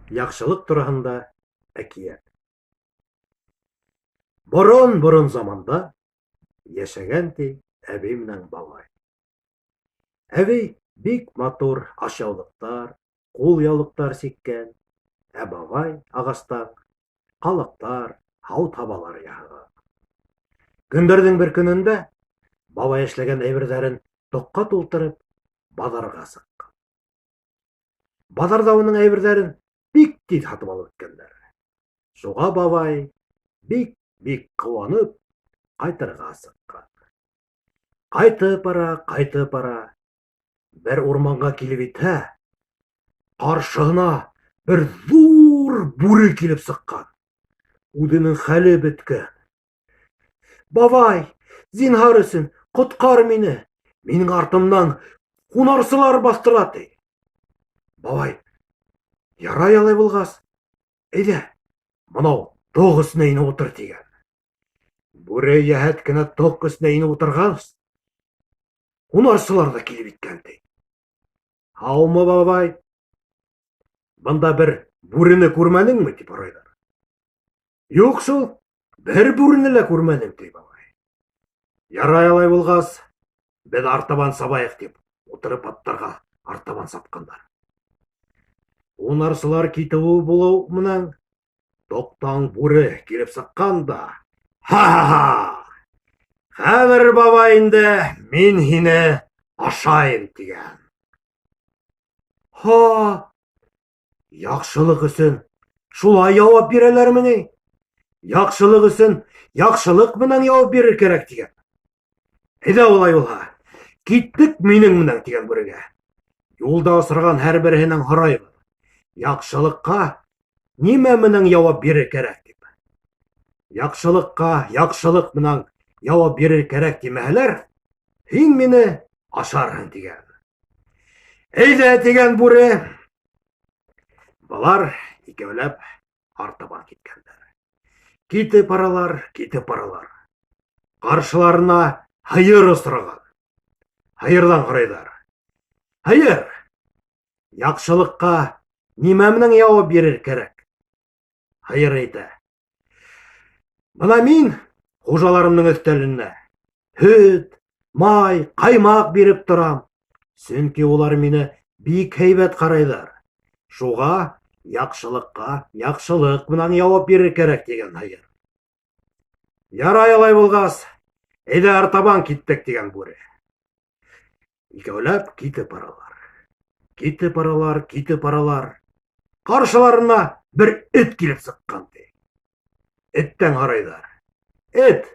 Яҡшылыҡ тураһында әкиәт. Борон-борон заманда йәшәгән, ти, әбей менән бабай. Әбей бик матур ашъяулыҡтар, ҡулъяулыҡтар сиккән, ә бабай ағастан ҡалаҡтар, һауыт-һабалар яһаған. Көндәрҙең бер көнөндә бабай эшләгән әйберҙәрен тоҡҡа тултырып баҙарға сыҡҡан. Баҙарҙа уның әйберҙәрен бик тиҙ һатып алып бөткәндәр. Шуға бабай бик-бик ҡыуанып ҡайтырға сыҡҡан. Ҡайтып бара, ҡайтып бара. Бер урманға килеп етһә, ҡаршыһына бер ҙур бүре килеп сыҡҡан. Үҙенең хәле бөткән. Бабай, зинһар өсөн, ҡотҡар мине. Минең артымдан һунарсылар баҫтыра, ти. Бабай, ярай алай булғас, әйҙә, мынау тоҡ эсенә инеп ултыр, тигән. Бүре йәһәт кенә тоҡ эсенә инеп ултырғас, һунарсылар ҙа килеп еткән, ти. Һаумы, бабай? Бында бер бүрене күрмәнеңме, тип һорайҙар. Юҡ шул, бер бүрене лә күрмәнем, ти бабай. Ярай алай булғас, беҙ артабан сабайыҡ, тип ултырып аттарға артабан сапҡандар. Һунарсылар китеүе булыу менән тоҡтан бүре килеп сыҡҡан да, ха-ха-ха! Хәҙер, бабай, инде мин һине ашайым, тигән. Һа! Яҡшылыҡ өсөн шулай яуап бирәләрме ни? Яҡшылыҡ өсөн яҡшылыҡ менән яуап бирер кәрәк тигән. Әйҙә улай булһа, киттек минең менән тигән бүрегә. Юлда осраған һәр береһенән һорайбыҙ. Яҡшылыҡҡа нимә менән яуап бирер кәрәк тип. Яҡшылыҡҡа яҡшылыҡ менән яуап бирер кәрәк тимәһәләр, һин мине ашарһың тигән. Әйҙә тигән бүре. Былар икәүләп артабан киткәндәр. Китеп баралар, китеп баралар. Ҡаршыларына һыйыр осраған. Һыйырҙан һорайҙар. Һыйыр, яҡшылыҡҡа нимә менән яуап бирер кәрәк? Һыйыр әйтә. Бына мин хужаларымның өҫтәленә һөт, май, ҡаймаҡ биреп торам. Сөнки улар мине бик һәйбәт ҡарайҙар. Шуға яҡшылыҡҡа яҡшылыҡ менән яуап бирер кәрәк тигән һыйыр. Ярай алай булғас, әйҙә артабан киттек тигән бүре. Икәүләп китеп баралар. Китеп баралар, китеп баралар. Ҡаршыларына бер эт килеп сыҡҡан ти. Эттән һорайҙар. Эт,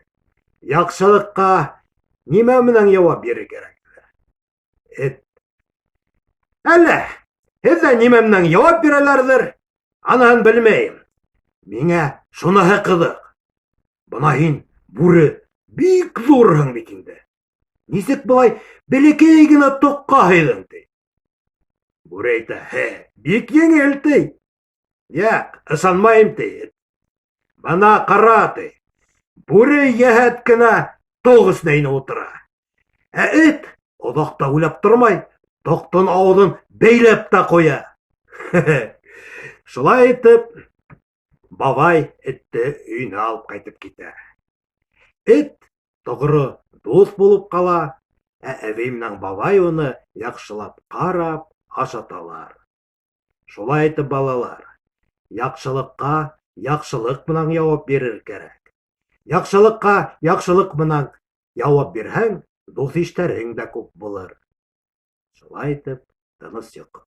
яҡшылыҡҡа нимә менән яуап бирер кәрәк? Эт. Әллә, һеҙҙә нимә менән яуап бирәләрҙер, аныһын белмәйем. Миңә шуныһы ҡыҙыҡ. Бына һин, бүре, бик ҙурһың бит инде. Нисек былай бәләкәй генә тоҡҡа һыйҙың, ти. Бүре әйтә, хе, бик еңел, ти. Яҡ, ышанмайым, ти. Бына ҡара, ти. Бүре йәһәт кенә тоҡ эсенә инеп ултыра. Ә эт оҙаҡ та уйлап тормай, тоҡтың ауыҙын бәйләп тә ҡуя. Шулай итеп, бабай этте өйөнә алып ҡайтып китә. Эт тоғро дуҫ булып ҡала, ә әбей менән бабай уны яҡшылап ҡарап ашаталар. Шулай итеп, балалар, яҡшылыҡҡа яҡшылыҡ менән яуап бирер кәрәк. Яҡшылыҡҡа яҡшылыҡ менән яуап бирһәң, дуҫ-иштәрең дә күп булыр. Шулай итеп, тыныс йоҡо.